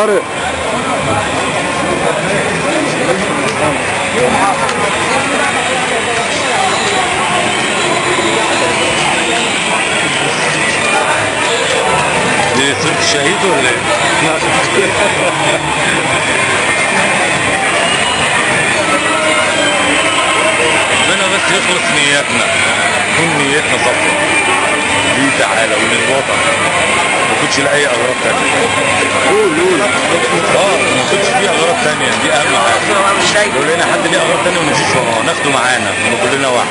طارق. دي صورة الشهيد ولا ايه؟ ربنا بس يخلص نيتنا، تكون نيتنا صافية ليه تعالى وللوطن، ما يكونش لأي أغراض تانية. قول قول. ما يكونش فيه أغراض تانية، دي أهم حاجة. لو لقينا حد ليه أغراض تانية ما نمشيش وراه، ناخده معانا، نبقى كلنا واحد.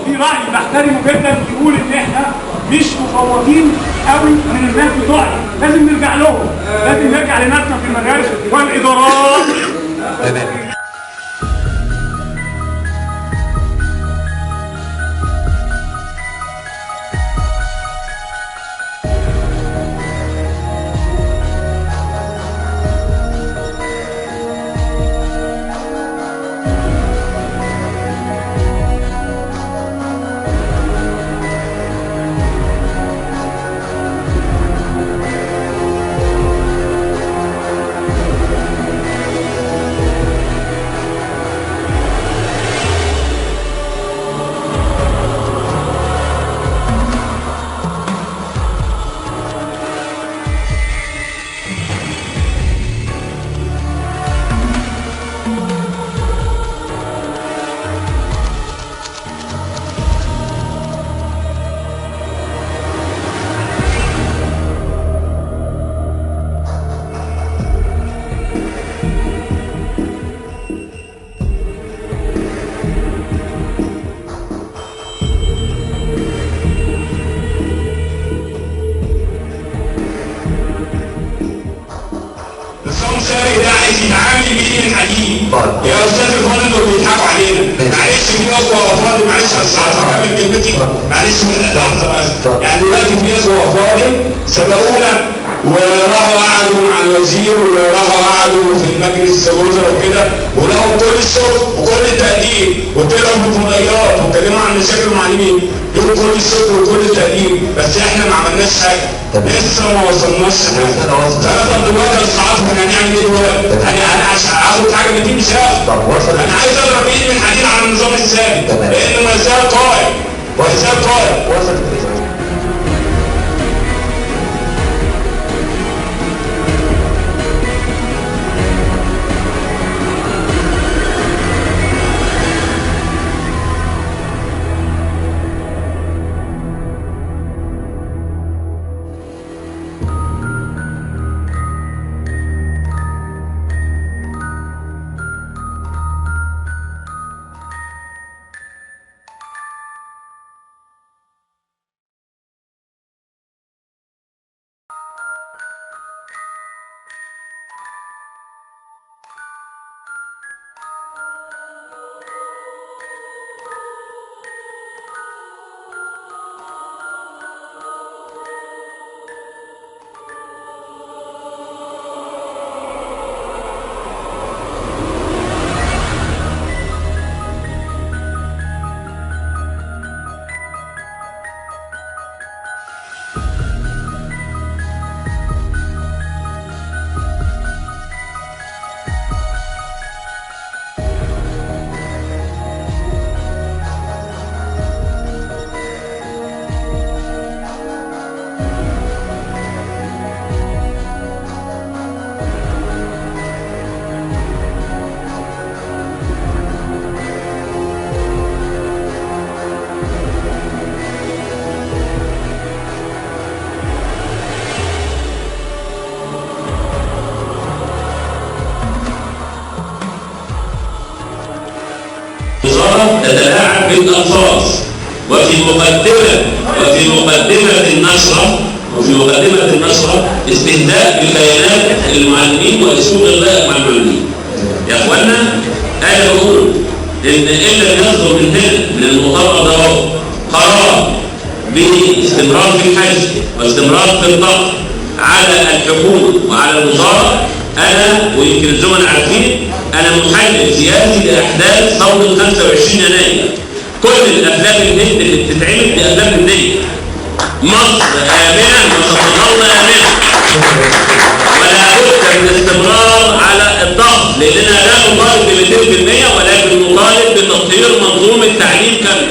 في رأي بحترمه جدا بيقول ان احنا مش مفوضين قوي من الناس بتوعنا، لازم نرجع لهم، لازم نرجع لناسنا في المدارس والادارات. تمام. النظام السابق ده عايز يتعامل بايد من حديد. يا استاذ الفاضل دول بيضحكوا علينا. معلش في اخوه افاضل، معلش هكمل كلمتي، معلش لحظة بس. يعني دلوقتي في اخوه افاضل سبقونا وراحوا قعدوا مع الوزير وراحوا قعدوا في المجلس الوزراء وكده، ولهم كل الشكر وكل التقدير، وطلعوا في الفضائيات واتكلموا عن مشاكل المعلمين، لهم كل الشكر وكل التقدير، بس احنا ما عملناش حاجة، لسه ما وصلناش لحاجة. فانا دلوقتي يا استاذ عاطف احنا هنعمل ايه دلوقتي؟ انا هاخد حاجة من دي مش هاخد. انا عايز اضرب ايدي من حديد على النظام السابق، لانه ما زال قائم، ما زال قائم. تتلاعب بالألفاظ، وفي مقدمة النشرة استهزاء بكيانات المعلمين وأسلوب اللائق مع المعلمين. يا إخوانا، أنا بقول إن لم يصدر من هنا من المؤتمر ده قرار باستمرار في الحجز واستمرار في الضغط على الحكومة وعلى الوزارة، أنا ويمكن الزملاء عارفين أنا محلل سياسي لأحداث ثورة 25 يناير. كل الأفلام الهند اللي بتتعمل دي أفلام هندية. مصر آمنة وستظل آمنة، ولا بد من الاستمرار على الضغط، لأننا لا نطالب ب 200% ولكن نطالب بتطهير منظومة تعليم كاملة.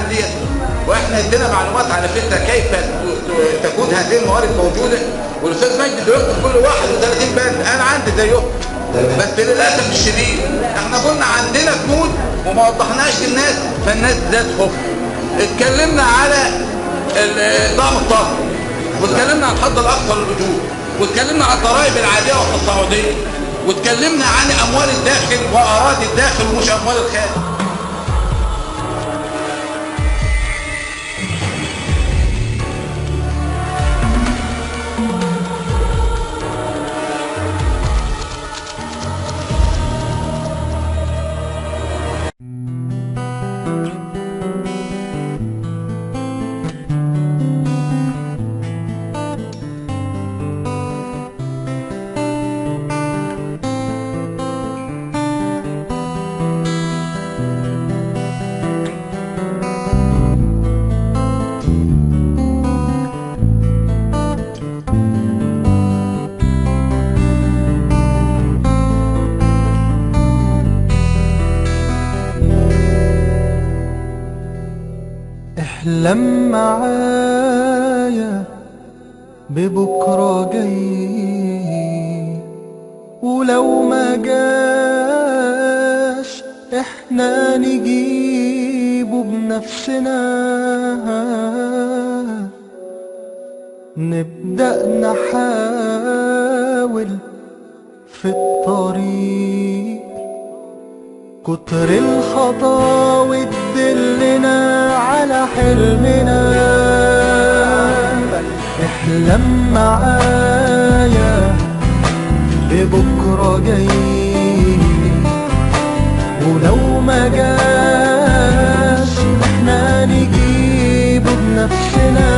ديت واحنا ادينا معلومات على فكرة كيف تكون هذه الموارد موجودة، والاستاذ مجدي دلوقتي كل 31 بند انا عندي زيهم، بس للاسف الشديد احنا كنا عندنا بنود وما وضحناش للناس، فالناس ذات خوف. اتكلمنا على دعم الطاقة، واتكلمنا عن الحد الاقصى للاجور، واتكلمنا عن الضرائب العادية والتصاعديه، واتكلمنا عن اموال الداخل واراضي الداخل ومش اموال الخارج. احلم معايا ببكرة جاي، ولو ما جاش احنا نجيبه بنفسنا. نبدأ نحاول في الطريق، كتر الخطاوي تدلنا على حلمنا. احلم معايا ببكرة جاي، ولو ما جاش احنا نجيبه بنفسنا.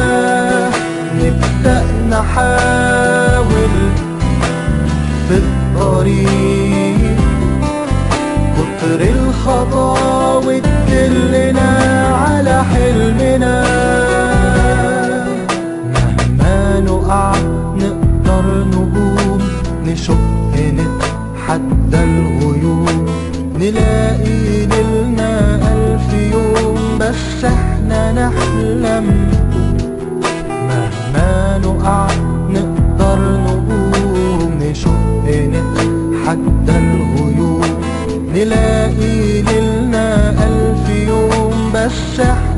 نبدأ نحاول في الطريق، كتر الخطاوي تدلنا على حلمنا. مهما نقع نقدر نقوم، نشق نتحدى الغيوم، نلاقي ليلنا ألف يوم بس احنا نحلم. مهما نقع نقدر نقوم، نشق نتحدى الغيوم، نلاقي ليلنا ألف يوم بس احنا